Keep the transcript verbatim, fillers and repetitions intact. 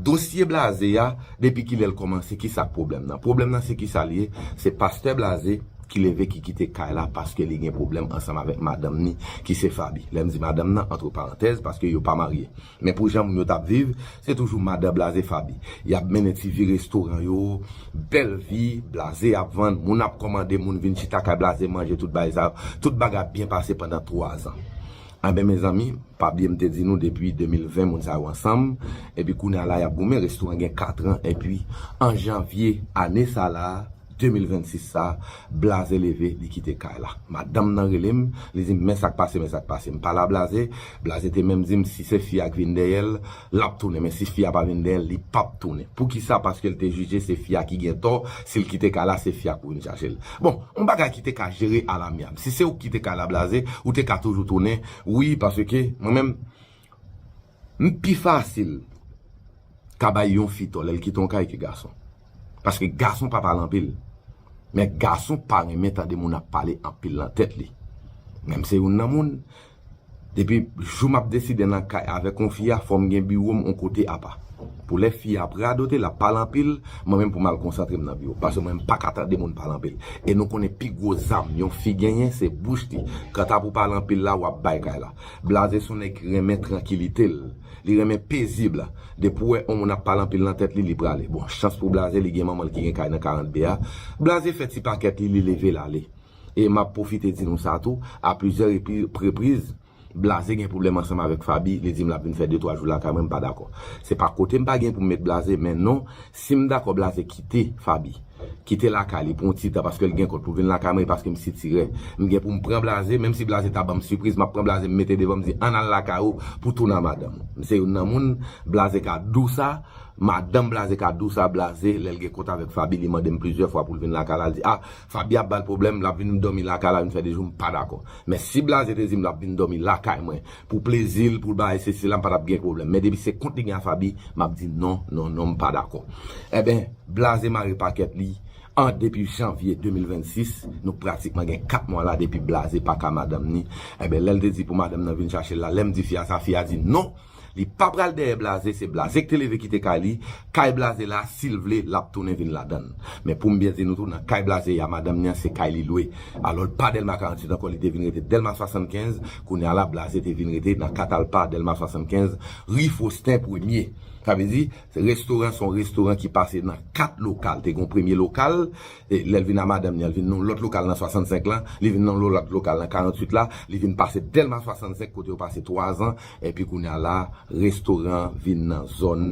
Dosye Blaze a, depi kilè l kòmanse, ki sa k pwoblèm nan? Pwoblèm nan se ki sa l ye? Se pastè Blaze ki leve ki kite kay la paske li gen pwoblèm ansanm avèk madanm ni ki se Fabi. Lè m di madanm nan, antre parantèz, paske yo pa marye. Men pou jan moun yo t ap viv, se toujou madan Blaze Fabi. Y ap mennen ti vi restoran yo, bèl vi, Blaze ap vann, moun ap kòmande, moun vin chita kay Blaze manje, tout bagay sa yo, tout bagay ap byen pase pandan twa zan. Anben, mezanmi, pa bliye m te di nou depi de mil ven moun sa yo ansanm, epi kounye a la y ap goumen, restoran gen katran, epi an janvye ane sa la, de mil vennsis sa, Blaze leve, li kite kay la. Madanm nan rele m, li di m, men sa k pase, men sa k pase. M pale a Blaze, Blaze te menm di m, si se fi a k vin dèyè l, l ap tounen, men si fi a pa vin dèyè l, li p ap tounen. Poukisa? Paske l te jije se fi a ki gen tò, si l kite kay la, se fi a k pou vin chache l. Bon, yon bagay ki te ka jere alamiab. Si se ou ki kite kay la, Blaze, ou te ka toujou tounen, wi, paske mwen menm, m pi fasil ka bay yon fi tò lè l kite yon kay ke gason. Paske gason pa pale anpil. Men gason pa renmen tande moun ap pale anpil nan tèt li. Men m se youn nan moun, depi jou m ap deside nan kay avèk yon fi a, fò m gen biwo m yon kote apa. Pou lè fi a ap radote, l ap pale anpil, mwen menm pou m al konsantre m nan biwo. Paske mwen m pa ka tande moun pale anpil. E nou konnen pi gwo zam yon fi genyen, se bouch li. Kanta pou pale anpil la, w ap bay kay la. Blaze se yon nèg ki renmen trankilite l. Li renmen pezib. Depi w wè yon moun ap pale anpil nan tèt li, li prale. Bon, chans pou Blaze, li gen manman l ki gen kay nan karant B a. Blaze fè ti pakèt li, li leve l ale. E m ap pwofite di nou sa tou, a plizyè repi- repriz, Blaze gen pwoblèm ansanm avèk Fabi, li di m l ap vin fè de twa jou lakay mwen, m pa dakò. Se pa kote m pa gen pou m met Blaze, men non, si m dakò Blaze kite Fabi, kite lakay li pou yon ti tan paske l gen kont pou vin lakay mwen, e paske m sitirè. M gen pou m pran Blaze, menm si Blaze ta ban m sipriz, m ap pran Blaze, m mete devan, m di, ann al lakay ou pou tounen a madanm ou. M se youn nan moun, Blaze ka di w sa, madanm Blaze ka di w sa, Blaze, lè l gen kont avèk Fabi, li mande m plizyè fwa pou l vin lakay la, l di, a, Fabi ap ba l pwoblèm, l ap vin dòmi lakay la, vin fè de jou, m pa dakò. Men si Blaze te di m l ap vin dòmi lakay mwen, pou plezi l, pou l bay sesi la, m pa t ap gen pwoblèm. Men depi se kont li gen a Fabi, m ap di non, non, non, m pa dakò. Enben, Blaze mare pakèt li, an depi janvye de mil vennsis, nou pratikman gen kat mwa la depi Blaze pa ka madanm ni. Enben, lè l te di pou madanm nan vin chache l la, lè m di fi a sa, fi a di non, li pa pral dèyè Blaze, se Blaze ki te leve kite kay li, kay Blaze la, si l vle, l ap tounen vin ladan l. Men pou m byen di nou tou, nan kay Blaze a, madanm ni an, se kay li lwe. Alò, l pa Dèlma karanntuit ankò, li te vin rete Dèlma swasannkenz, kounye a la, Blaze te vin rete nan Katalpa, Dèlma swasannkenz, ri Fosten Premye. Sa vle di, restoran se yon restoran ki pase nan kat lokal. Te gen yon premye lokal, e lè l vin a madanm ni an, l vin nan yon lòt lokal nan swasannsenk lan, li vin nan yon lòt lokal nan karanntuit la, li vin pase Dèlma swasannsenk kote yo pase twa zan, epi kounye a la, restoran vin nan zòn